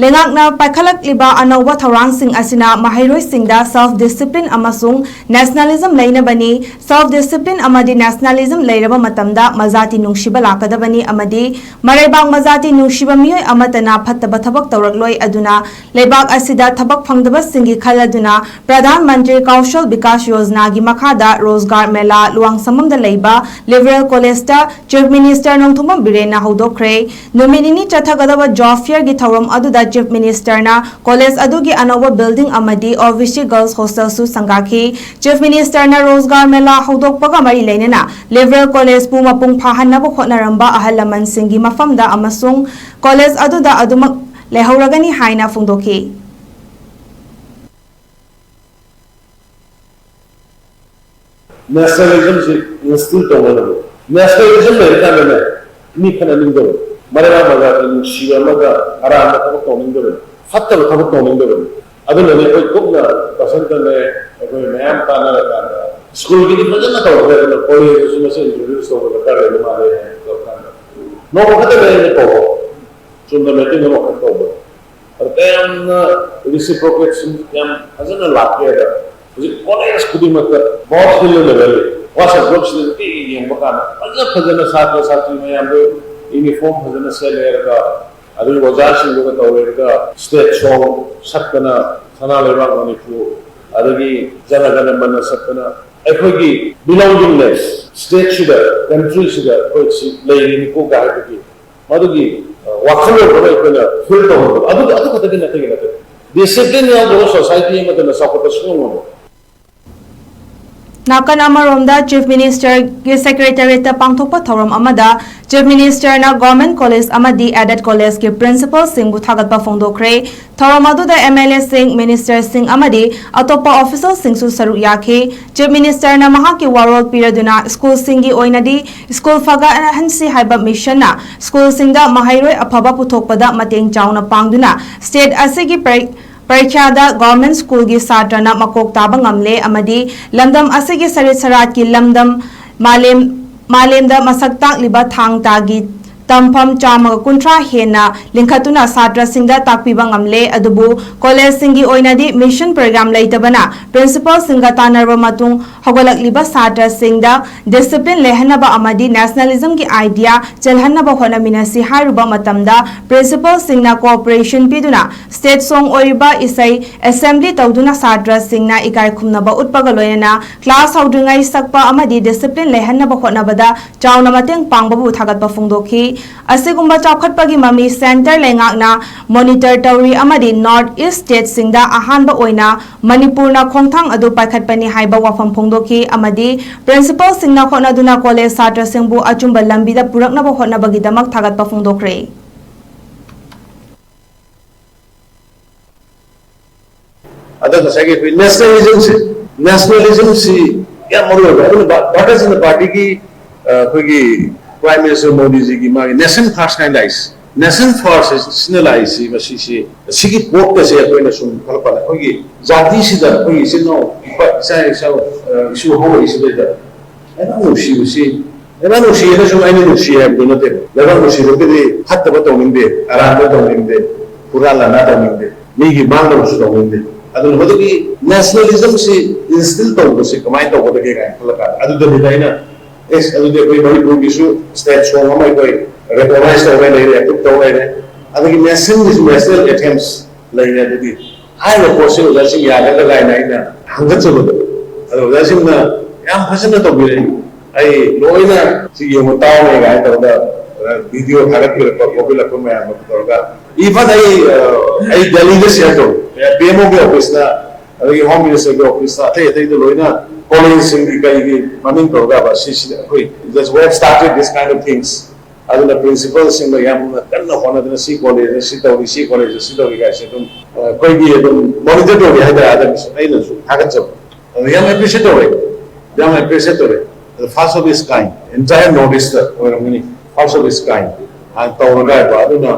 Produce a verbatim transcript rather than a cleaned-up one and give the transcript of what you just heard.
ꯂꯩꯉꯥꯛꯅ ꯄꯥꯏꯈꯠꯂꯛꯂꯤꯕ ꯑꯅꯧꯕ ꯊꯧꯔꯥꯡꯁꯤꯡ ꯑꯁꯤꯅ ꯃꯍꯩꯔꯣꯏꯁꯤꯡꯗ self discipline ꯑꯃꯁꯨꯡ nationalism ꯂꯩꯅꯕꯅꯤ꯫ Self discipline ꯑꯃꯗꯤ nationalism ꯂꯩꯔꯕ ꯃꯇꯝꯗ ꯃꯖꯥꯇꯤ ꯅꯨꯡꯁꯤꯕ ꯂꯥꯛꯀꯗꯕꯅꯤ ꯑꯃꯗꯤ ꯃꯔꯩꯕꯥꯛ ꯃꯖꯥꯇꯤ ꯅꯨꯡꯁꯤꯕ ꯃꯤꯑꯣꯏ ꯑꯃꯠꯇꯅ ꯐꯠꯇꯕ ꯊꯕꯛ ꯇꯧꯔꯛꯂꯣꯏ꯫ ꯑꯗꯨꯅ ꯂꯩꯕꯥꯛ ꯑꯁꯤꯗ ꯊꯕꯛ ꯐꯪꯗꯕꯁꯤꯡꯒꯤ ꯈꯜ ꯑꯗꯨꯅ ꯄ꯭ꯔꯙꯥꯟ ꯃꯟꯇ꯭ꯔꯤ ꯀꯧꯁꯜ ꯕꯤꯀꯥꯁ ꯌꯣꯖꯅꯥꯒꯤ ꯃꯈꯥꯗ ꯔꯣꯖꯒꯥꯔ ꯃꯦꯂꯥ ꯂꯨꯋꯥꯡꯁꯪꯕꯝꯗ ꯂꯩꯕ ꯂꯤꯕꯔꯦꯜ ꯀꯣꯂꯦꯖꯇ Chief Minister ꯅꯣꯡꯊꯣꯝꯕꯝ ꯕꯤꯔꯦꯟꯅ ꯍꯧꯗꯣꯛꯈ꯭ꯔꯦ꯫ ꯅꯨꯃꯤꯠ ꯅꯤꯅꯤ ꯆꯠꯊꯒꯗꯕ job fairꯒꯤ ꯊꯧꯔꯝ ꯑꯗꯨꯗ Chief Ministerꯅ ꯀꯣꯂꯦꯖ ꯑꯗꯨꯒꯤ ꯑꯅꯧꯕ building ꯑꯃꯗꯤ OBC Girls Hostelꯁꯨ ꯁꯪꯒꯥꯈꯤ꯫ Chief Ministerꯅ ꯔꯣꯖꯒꯥꯔ ꯃꯦꯂꯥ ꯍꯧꯗꯣꯛꯄꯒ ꯃꯔꯤ ꯂꯩꯅꯅ ꯂꯤꯕꯔꯦꯜ ꯀꯣꯂꯦꯖꯄꯨ ꯃꯄꯨꯡ ꯐꯥꯍꯟꯅꯕ ꯍꯣꯠꯅꯔꯝꯕ ꯑꯍꯜ ꯂꯃꯟꯁꯤꯡꯒꯤ ꯃꯐꯝꯗ ꯑꯃꯁꯨꯡ ꯀꯣꯂꯦꯖ ꯑꯗꯨꯗ ꯑꯗꯨꯃꯛ ꯂꯩꯍꯧꯔꯒꯅꯤ ꯍꯥꯏꯅ ꯐꯣꯡꯗꯣꯛꯈꯤ꯫ Nationalismꯁꯤ instill ꯇꯧꯅꯅꯕ꯫ Nationalism ꯂꯩꯔꯀꯥꯟꯗꯅꯦ, ꯃꯤ ꯈꯠꯅꯅꯤꯡꯗꯕꯅꯤ, ꯃꯔꯩꯕꯥꯛ ꯃꯖꯥꯇꯤ ꯅꯨꯡꯁꯤꯕ ꯑꯃꯒ ꯑꯔꯥꯟꯕ ꯊꯕꯛ ꯇꯧꯅꯤꯡꯗꯕꯅꯤ, ꯐꯠꯇꯕ ꯊꯕꯛ ꯇꯧꯅꯤꯡꯗꯕꯅꯤ꯫ ꯑꯗꯨꯅꯅꯦ ꯑꯩꯈꯣꯏ ꯀꯨꯞꯅ ꯕꯁꯟꯇꯅꯦ, ꯑꯩꯈꯣꯏ ꯃꯌꯥꯝ ꯇꯥꯟꯅꯔꯀꯥꯟꯗ ꯁ꯭ꯀꯨꯜꯒꯤꯗꯤ ꯐꯖꯅ ꯇꯧꯈ꯭ꯔꯦ, ꯑꯗꯨꯅ ꯀꯣꯂꯦꯖꯇꯁꯨ ꯃꯁꯤ introduce ꯇꯧꯕ ꯗꯔꯀꯥꯔ ꯂꯩꯕ ꯃꯥꯜꯂꯦ ꯍꯥꯏꯅ ꯇꯧꯔꯀꯥꯟꯗ ꯅꯣꯡꯃ ꯈꯛꯇꯅꯦ ꯑꯩꯅ ꯇꯧꯕ, ꯆꯨꯝꯅ meeting ꯑꯃꯈꯛ ꯇꯧꯕ꯫ ꯑꯗ ꯀꯌꯥꯝꯅ reciprocation ꯌꯥꯝ ꯐꯖꯅ ꯂꯥꯛꯀꯦꯗ, ꯍꯧꯖꯤꯛ ꯀꯣꯂꯦꯖ ꯈꯨꯗꯤꯡꯃꯛꯇ ꯕꯣꯠ ꯍꯤꯜꯂ ꯂꯩꯔꯦ꯫ WhatsApp groupꯁꯤꯗ ꯅꯨꯡꯇꯤꯒꯤ ꯌꯦꯡꯕ ꯀꯥꯟꯗ ꯐꯖ ꯐꯖꯅ ꯁꯥꯇ꯭ꯔ ꯁꯥꯇ꯭ꯔꯤ ꯃꯌꯥꯝꯗꯣ uniform ꯐꯖꯅ ꯁꯦꯠꯂꯦꯔꯒ, ꯑꯗꯨꯒꯤ ꯑꯣꯖꯥꯁꯤꯡꯗꯨꯒ ꯇꯧꯔꯦꯔꯒ state song ꯁꯛꯇꯅ, ꯁꯅꯥ ꯂꯩꯕꯥꯛ ꯃꯅꯤꯄꯨꯔ, ꯑꯗꯒꯤ ꯖꯅ ꯒꯅ ꯃꯅ ꯁꯛꯇꯅ, ꯑꯩꯈꯣꯏꯒꯤ belongingness, stateꯁꯤꯗ, countryꯁꯤꯗ ꯑꯩꯈꯣꯏ ꯁꯤ ꯂꯩꯔꯤꯅꯤꯀꯣ ꯍꯥꯏꯕꯒꯤ ꯃꯗꯨꯒꯤ ꯋꯥꯈꯜꯂꯣꯟ ꯑꯃ ꯑꯩꯈꯣꯏꯅ feel ꯇꯧꯍꯟꯕ꯫ ꯑꯗꯨ ꯑꯗꯨ ꯈꯛꯇꯒꯤ ꯅꯠꯇꯒꯤ ꯅꯠꯇꯦ꯫ Discipline ꯌꯥꯎꯗꯕ society ꯑꯃꯗꯅ ꯆꯥꯎꯈꯠꯄ ꯁꯨꯡꯉꯝ ꯉꯝꯃꯣꯏ꯫ ꯅꯥꯀꯟ ꯑꯃꯔꯣꯝꯗ Chief Ministerꯒꯤ Secretariatꯇ ꯄꯥꯡꯊꯣꯛꯄ ꯊꯧꯔꯝ ꯑꯃꯗ Chief Ministerꯅ Government College ꯑꯃꯗꯤ Aided Collegeꯀꯤ Principalꯁꯤꯡꯕꯨ ꯊꯥꯒꯠꯄ ꯐꯣꯡꯗꯣꯛꯈ꯭ꯔꯦ꯫ ꯊꯧꯔꯝ ꯑꯗꯨꯗ MLAꯁꯤꯡ, Ministerꯁꯤꯡ ꯑꯃꯗꯤ ꯑꯇꯣꯞꯄ officialꯁꯤꯡꯁꯨ ꯁꯔꯨꯛ ꯌꯥꯈꯤ꯫ Chief Ministerꯅ ꯃꯍꯥꯛꯀꯤ ꯋꯥꯔꯣꯜ ꯄꯤꯔꯗꯨꯅ ꯁ꯭ꯀꯨꯜꯁꯤꯡꯒꯤ ꯑꯣꯏꯅꯗꯤ ꯁ꯭ꯀꯨꯜ ꯐꯒꯠꯍꯟꯁꯤ ꯍꯥꯏꯕ missionꯅ ꯁ꯭ꯀꯨꯜꯁꯤꯡꯗ ꯃꯍꯩꯔꯣꯏ ꯑꯐꯕ ꯄꯨꯊꯣꯛꯄꯗ ꯃꯇꯦꯡ ꯆꯥꯎꯅ ꯄꯥꯡꯗꯨꯅ state ꯑꯁꯤꯒꯤ ꯄꯔꯤ-, ꯄꯔꯤꯈ꯭ꯌꯥꯗ government schoolꯒꯤ ꯁꯥꯇ꯭ꯔꯅ ꯃꯀꯣꯛ ꯇꯥꯕ ꯉꯝꯂꯦ ꯑꯃꯗꯤ ꯂꯝꯗꯝ ꯑꯁꯤꯒꯤ ꯁꯔꯤꯠ ꯁꯔꯥꯠꯀꯤ ꯂꯝꯗꯝ ꯃꯥꯂꯦꯝ, ꯃꯥꯂꯦꯝꯗ ꯃꯁꯛ ꯇꯥꯛꯂꯤꯕ ꯊꯥꯡ ꯇꯥꯒꯤ ꯇꯝꯐꯝ ꯆꯥꯝꯃꯒ ꯀꯨꯟꯊ꯭ꯔꯥ ꯍꯦꯟꯅ ꯂꯤꯡꯈꯠꯇꯨꯅ ꯁꯥꯇ꯭ꯔꯁꯤꯡꯗ ꯇꯥꯛꯄꯤꯕ ꯉꯝꯂꯦ꯫ ꯑꯗꯨꯕꯨ ꯀꯣꯂꯦꯖꯁꯤꯡꯒꯤ ꯑꯣꯏꯅꯗꯤ mission program ꯂꯩꯇꯕꯅ principalꯁꯤꯡꯒ ꯇꯥꯟꯅꯔꯕ ꯃꯇꯨꯡ ꯍꯧꯒꯠꯂꯛꯂꯤꯕ ꯁꯥꯇ꯭ꯔꯁꯤꯡꯗ discipline ꯂꯩꯍꯟꯅꯕ ꯑꯃꯗꯤ nationalismꯒꯤ idea ꯆꯦꯜꯍꯟꯅꯕ ꯍꯣꯠꯅꯃꯤꯟꯅꯁꯤ ꯍꯥꯏꯔꯨꯕ ꯃꯇꯝꯗ principalꯁꯤꯡꯅ cooperation ꯄꯤꯗꯨꯅ state song ꯑꯣꯏꯔꯤꯕ ꯏꯁꯩ assembly ꯇꯧꯗꯨꯅ ꯁꯥꯇ꯭ꯔꯁꯤꯡꯅ ꯏꯀꯥꯏ ꯈꯨꯝꯅꯕ ꯎꯠꯄꯒ ꯂꯣꯏꯅꯅ class ꯍꯧꯗ꯭ꯔꯤꯉꯩ ꯁꯛꯄ ꯑꯃꯗꯤ discipline ꯂꯩꯍꯟꯅꯕ ꯍꯣꯠꯅꯕꯗ ꯆꯥꯎꯅ ꯃꯇꯦꯡ ꯄꯥꯡꯕꯕꯨ ꯊꯥꯒꯠꯄ ꯐꯣꯡꯗꯣꯛꯈꯤ꯫ ꯑꯁꯤꯒꯨꯝꯕ ꯆꯥꯎꯈꯠꯄꯒꯤ ꯃꯃꯤ centre ꯂꯩꯉꯥꯛꯅ monitor ꯇꯧꯔꯤ ꯑꯃꯗꯤ North East stateꯁꯤꯡꯗ ꯑꯍꯥꯟꯕ ꯑꯣꯏꯅ ꯃꯅꯤꯄꯨꯔꯅ ꯈꯣꯡꯊꯥꯡ ꯑꯗꯨ ꯄꯥꯏꯈꯠꯄꯅꯤ ꯍꯥꯏꯕ ꯋꯥꯐꯝ ꯐꯣꯡꯗꯣꯛꯈꯤ ꯑꯃꯗꯤ principalꯁꯤꯡꯅ ꯍꯣꯠꯅꯗꯨꯅ ꯀꯣꯂꯦꯖ ꯁꯥꯇ꯭ꯔꯁꯤꯡꯕꯨ ꯑꯆꯨꯝꯕ ꯂꯝꯕꯤꯗ ꯄꯨꯔꯛꯅꯕ ꯍꯣꯠꯅꯕꯒꯤꯗꯃꯛ ꯊꯥꯒꯠꯄ ꯐꯣꯡꯗꯣꯛꯈ꯭ꯔꯦ꯫ ꯑꯗ ꯉꯁꯥꯏꯒꯤ ꯑꯩꯈꯣꯏ nationalismꯁꯦ, nationalismꯁꯤ ꯌꯥꯝ ꯃꯔꯨ ꯑꯣꯏꯕ꯫ ꯑꯗꯨꯅ ꯚꯥ-, ꯚꯥꯔꯇꯤꯌ ꯖꯅꯇꯥ ꯄꯥꯔꯇꯤꯒꯤ, ꯑ, ꯑꯩꯈꯣꯏꯒꯤ Prime Minister ꯃꯣꯗꯤꯖꯤꯒꯤ ꯃꯥꯒꯤ nation first ꯍꯥꯏꯅ ꯂꯥꯛꯏꯁꯦ, nation first ꯁꯤꯅ ꯂꯥꯛꯏꯁꯤ, ꯃꯁꯤꯁꯤ, ꯁꯤꯒꯤ ꯄꯣꯠꯀꯁꯦ ꯑꯩꯈꯣꯏꯅ ꯁꯨꯝ ꯈꯜꯂꯛꯄꯗ ꯑꯩꯈꯣꯏꯒꯤ ꯖꯥꯇꯤꯁꯤꯗ, ꯑꯩꯈꯣꯏꯒꯤ ꯏꯆꯤꯟ ꯏꯅꯥꯎ, ꯏꯄꯥ, ꯏꯆꯥ ꯏꯆꯥ, ꯑ, ꯏꯁꯨ ꯍꯧꯔꯛꯏꯁꯤꯗꯩꯗ ꯂꯩꯕꯥꯛ ꯅꯨꯡꯁꯤꯕꯁꯤ, ꯂꯩꯕꯥꯛ ꯅꯨꯡꯁꯤꯌꯦꯅ ꯁꯨꯝ ꯑꯩꯅ ꯅꯨꯡꯁꯤ ꯍꯥꯏꯕꯗꯨ ꯅꯠꯇꯦ꯫ ꯂꯩꯕꯥꯛ ꯅꯨꯡꯁꯤꯕꯒꯤꯗꯤ ꯐꯠꯇꯕ ꯇꯧꯅꯤꯡꯗꯦ, ꯑꯔꯥꯟꯕ ꯇꯧꯅꯤꯡꯗꯦ, ꯍꯨꯔꯥꯟ ꯂꯥꯟꯅ ꯇꯧꯅꯤꯡꯗꯦ, ꯃꯤꯒꯤ ꯃꯥꯡꯅꯕꯁꯨ ꯇꯧꯅꯤꯡꯗꯦ꯫ ꯑꯗꯨꯅ ꯃꯗꯨꯒꯤ nationalismꯁꯤ instill ꯇꯧꯕꯁꯤ ꯀꯃꯥꯏꯅ ꯇꯧꯒꯗꯒꯦ ꯀꯥꯏꯅ ꯈꯜꯂꯀꯥꯟꯗ, ꯑꯗꯨꯗꯅꯤꯗ ꯑꯩꯅ, ꯑꯦꯁ, ꯑꯗꯨꯗꯤ ꯑꯩꯈꯣꯏ ꯃꯅꯤꯄꯨꯔꯒꯤꯁꯨ state song ꯑꯃ ꯑꯩꯈꯣꯏ recognize ꯇꯧꯔꯦ ꯂꯩꯔꯦ, approve ꯇꯧꯔꯦ ꯂꯩꯔꯦ, ꯑꯗꯒꯤ nationꯒꯤꯁꯨ national anthems ꯂꯩꯔꯦ꯫ ꯑꯗꯨꯗꯤ ꯍꯥꯏꯔꯤꯕ ꯄꯣꯠꯁꯤ ꯑꯣꯖꯥꯁꯤꯡ ꯌꯥꯒꯗ꯭ꯔꯥ ꯀꯥꯏꯅ ꯑꯩꯅ ꯍꯪꯒꯠꯆꯕꯗꯣ, ꯑꯗꯣ ꯑꯣꯖꯥꯁꯤꯡꯅ ꯌꯥꯝ ꯐꯖꯅ ꯇꯧꯕꯤꯔꯛꯏ꯫ ꯑꯩ ꯂꯣꯏꯅ ꯁꯤ ꯌꯦꯡꯉꯨ ꯇꯥꯎꯅꯦ ꯀꯥꯏꯅ ꯇꯧꯔꯒ, ꯑ, video ꯊꯥꯒꯠꯄꯤꯔꯛꯄ ꯈꯣꯠꯄꯤꯔꯛꯄ ꯃꯌꯥꯝꯗꯣ ꯇꯧꯔꯒ, even ꯑꯩ, ꯑ, ꯑꯩ ꯗꯦꯜꯂꯤꯗ share ꯇꯧꯏ꯫ ꯄꯤ ꯑꯦꯝ ꯑꯣꯒꯤ officeꯇ, ꯑꯗꯒꯤ Home Ministerꯒꯤ officeꯇ, ꯑꯇꯩ ꯑꯇꯩꯗ ꯂꯣꯏꯅ ꯀꯣꯂꯦꯖꯁꯤꯡꯒꯤ ꯀꯩꯒꯤ ꯃꯃꯤꯡ ꯇꯧꯔꯒ ꯁꯤꯁꯤꯗ ꯑꯩꯈꯣꯏ just we have started this kind of things꯫ ꯑꯗꯨꯅ principalꯁꯤꯡꯅ ꯌꯥꯝꯅ ꯀꯟꯅ ꯍꯣꯠꯅꯗꯅ ꯁꯤ ꯀꯣꯂꯦꯖꯇ ꯁꯤ ꯇꯧꯔꯤ, ꯁꯤ ꯀꯣꯂꯦꯖꯇ ꯁꯤ ꯇꯧꯔꯤ ꯀꯥꯏꯁꯦ ꯑꯗꯨꯝ, ꯑ, ꯑꯩꯈꯣꯏꯒꯤ ꯑꯗꯨꯝ monitor ꯇꯧꯔꯤ ꯍꯥꯏꯇꯥꯔꯦ꯫ ꯑꯗꯨꯝ ꯑꯩꯅꯁꯨ ꯊꯥꯒꯠꯆꯕ꯫ ꯑꯗꯨ ꯌꯥꯝ appreciate ꯇꯧꯋꯦ, ꯌꯥꯝ appreciate ꯇꯧꯋꯦ꯫ ꯑꯗꯨ first of its kind, entire North Eastꯇ ꯑꯣꯏꯔꯝꯒꯅꯤ, first of its kind ꯍꯥꯏꯅ ꯇꯧꯔꯒ ꯍꯥꯏꯕ꯫ ꯑꯗꯨꯅ